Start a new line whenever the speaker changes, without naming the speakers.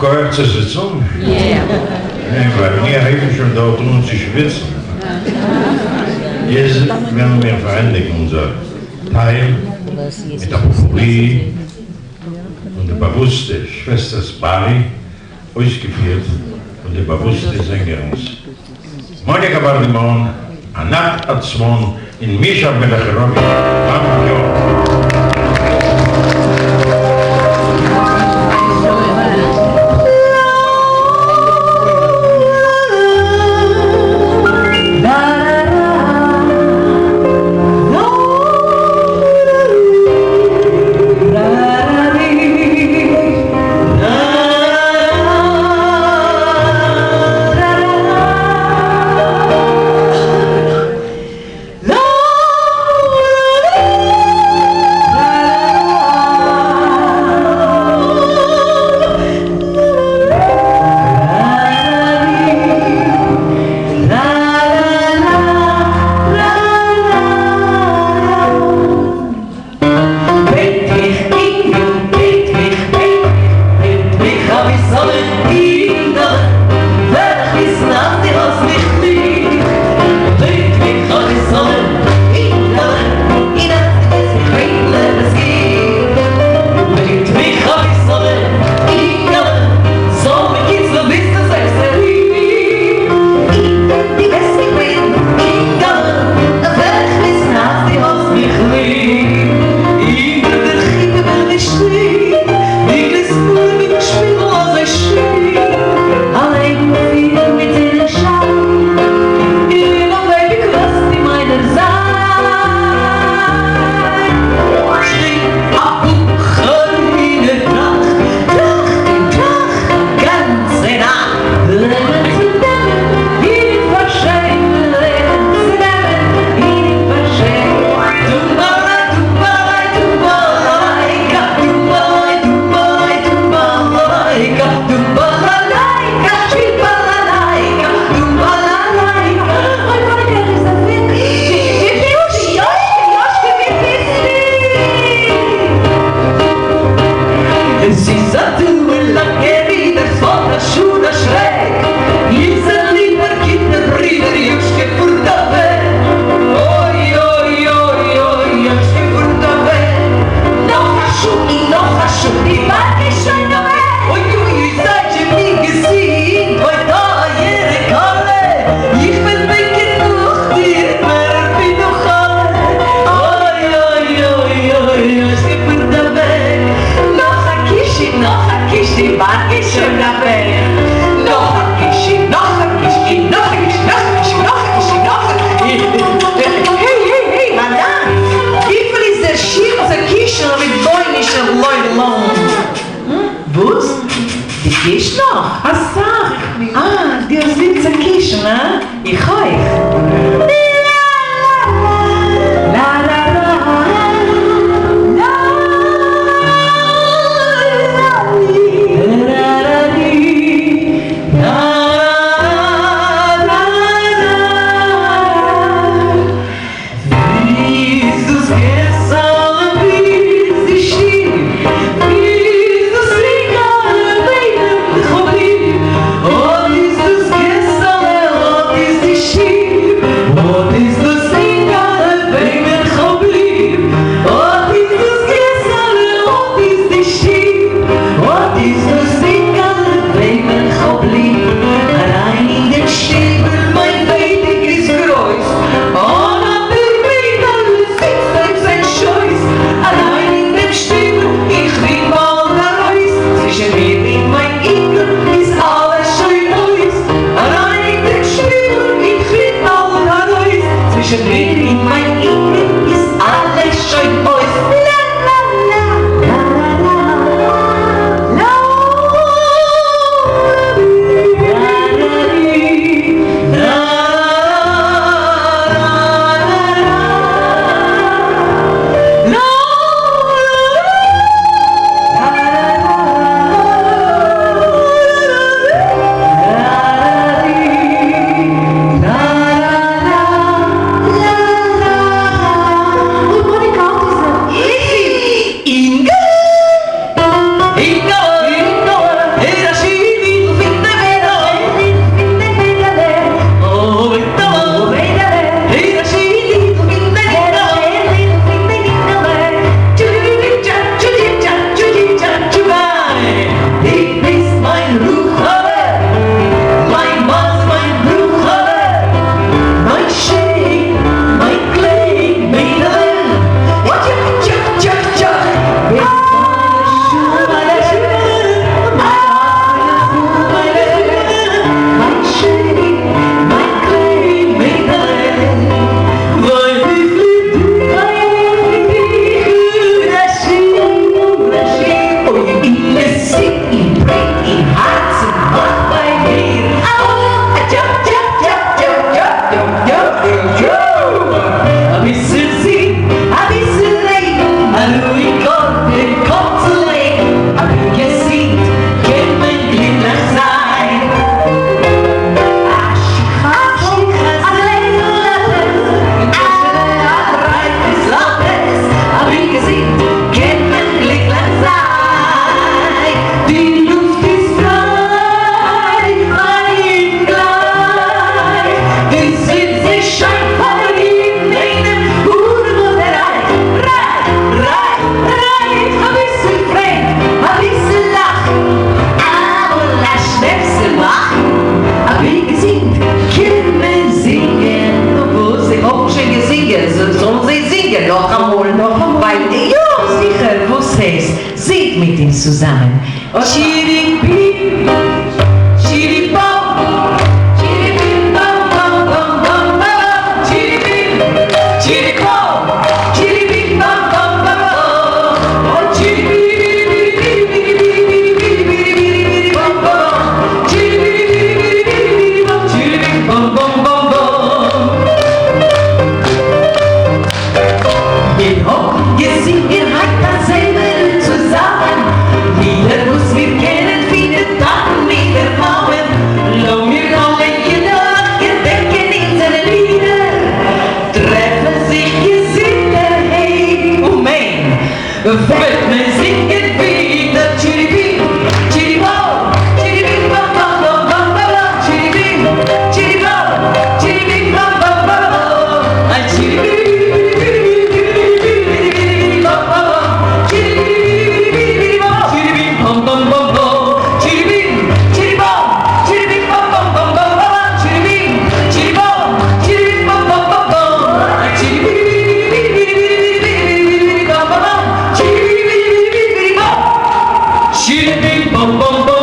נאך כח צו זיצן? ניין, ווייל מיר הייבן שוין דארט אן צו שוויצן. איז וועלן מיר פארענדיגן אונזער טייל מיט א פאפורי פון די באוואוסטע שוועסטערס בארי, אויסגעפירט פון די באוואוסטע זענגערינס מאניקא ווארדימאן, ענת עצמון און מישא מלכיראוויטש ביים יאר.
בעט מיך אינגל, בעט מיך, בעט מיך, בעט מיך אביסעלע אינגעלע, וועל איך וויסן אז דו האסט מיך ליב. בעט מיך אביסעלע אינגעלע, און אז דו וועסט מיך בעטן עפעס גיב. בעט מיך אביסעלע אינגעלע, זאל מיר קיצלען ביז דו זעסט ליב. און ווען דו וועסט מיך בעטן אינגעלע, וועל איך וויסן אז דו האסט מיך ליב. איבער דער חיבה וועל נישט שטיין, די גלוסטן מיטן שפיגל אזוי שיין, א לעבן פירן מיט זונען שיין, און אויף אייביג וועסטו מיינער זיין. שטינק א אוקראינער טראכט, טראכט און טראכט א גאנצע נאכט. לערנען צו נעמען און ניט פארשעמען, לערנען צו נעמען און ניט פארשעמען. עס איז א טומל א גערודער ס'פאלט א שעה א שרעק אונזער ליבער גוטער ברודער יאשקע פארט אוועק אוי אוי אוי אוי יאשקע פארט אוועק נאך א שעה און נאך א שעה די בארג איז שוין אוועק אוי אוי אוי זייטזשע מיר געזונט אוי טייערע כלה איך וועל בענקען נאך דיר מער ווי נאך אלע אוי אוי אוי אוי יאשקע פארט אוועק נאך א קיש און נאך א קיש די בארג איז שוין אוועק נאך א קיש און נאך א קיש און נאך א קיש נאך א קיש און נאך א קיש און נאך א קיש העי העי העי מאדאם וויפיל איז דער שיעור צו קישן רבונו של עולם? וואס? דו קישט נאך? אסאך! אה, דו האסט ליב צו קישן, הא? איך אויך. ביז דאס געסעלע ביז די שטוב ביז דאס רינגעלע וועמען כ'האב ליב אט איז דאס געסעלע אט איז די שטוב. נאכאמאל, ווייל יא זיכער, וואס הייסט, זינגט מיט אונז צוזאמען, טשיריפי טשיריפאו טשיריפים באם באם באם באם באם טשיריפים טשיריפאו טשיריפים באם באם באם באם אוי טשיריביריביריביריביריביריביריביריביריבירי באם באם טשיריביריביריביריבירי באם טשיריבים באם באם באם באם. מיר האבן געזינגען היינט א זמר'ל צוזאמען, לידער וואס מיר קענען פון דעם טאטן מיט דער מאמען, לאמיר אלע אידעלעך געדענקען אונזערע לידער, טרעפן זיך געזונטערהייט, אמן, וועט מען זינגען ווידער טשיריבים טשיריבאו, טשיריבים באם באם באם באם באם טשיריבים טשיריבאו, טשיריבים באם באם באם באם איי טשיריביריביריביריביריביריביריביריבירי באם באם טשיריביריביריביריבירי באם טשיריבים באם באם באם באם טשיריבים טשיריבאו, טשיריבים באם באם באם באם באם טשיריבים טשיריבאו, טשיריבים באם באם באם באם איי טשיריביריביריביריביריביריביריבירי באם באם טשיריביריביריבירי באם טשיריבים באם באם באם.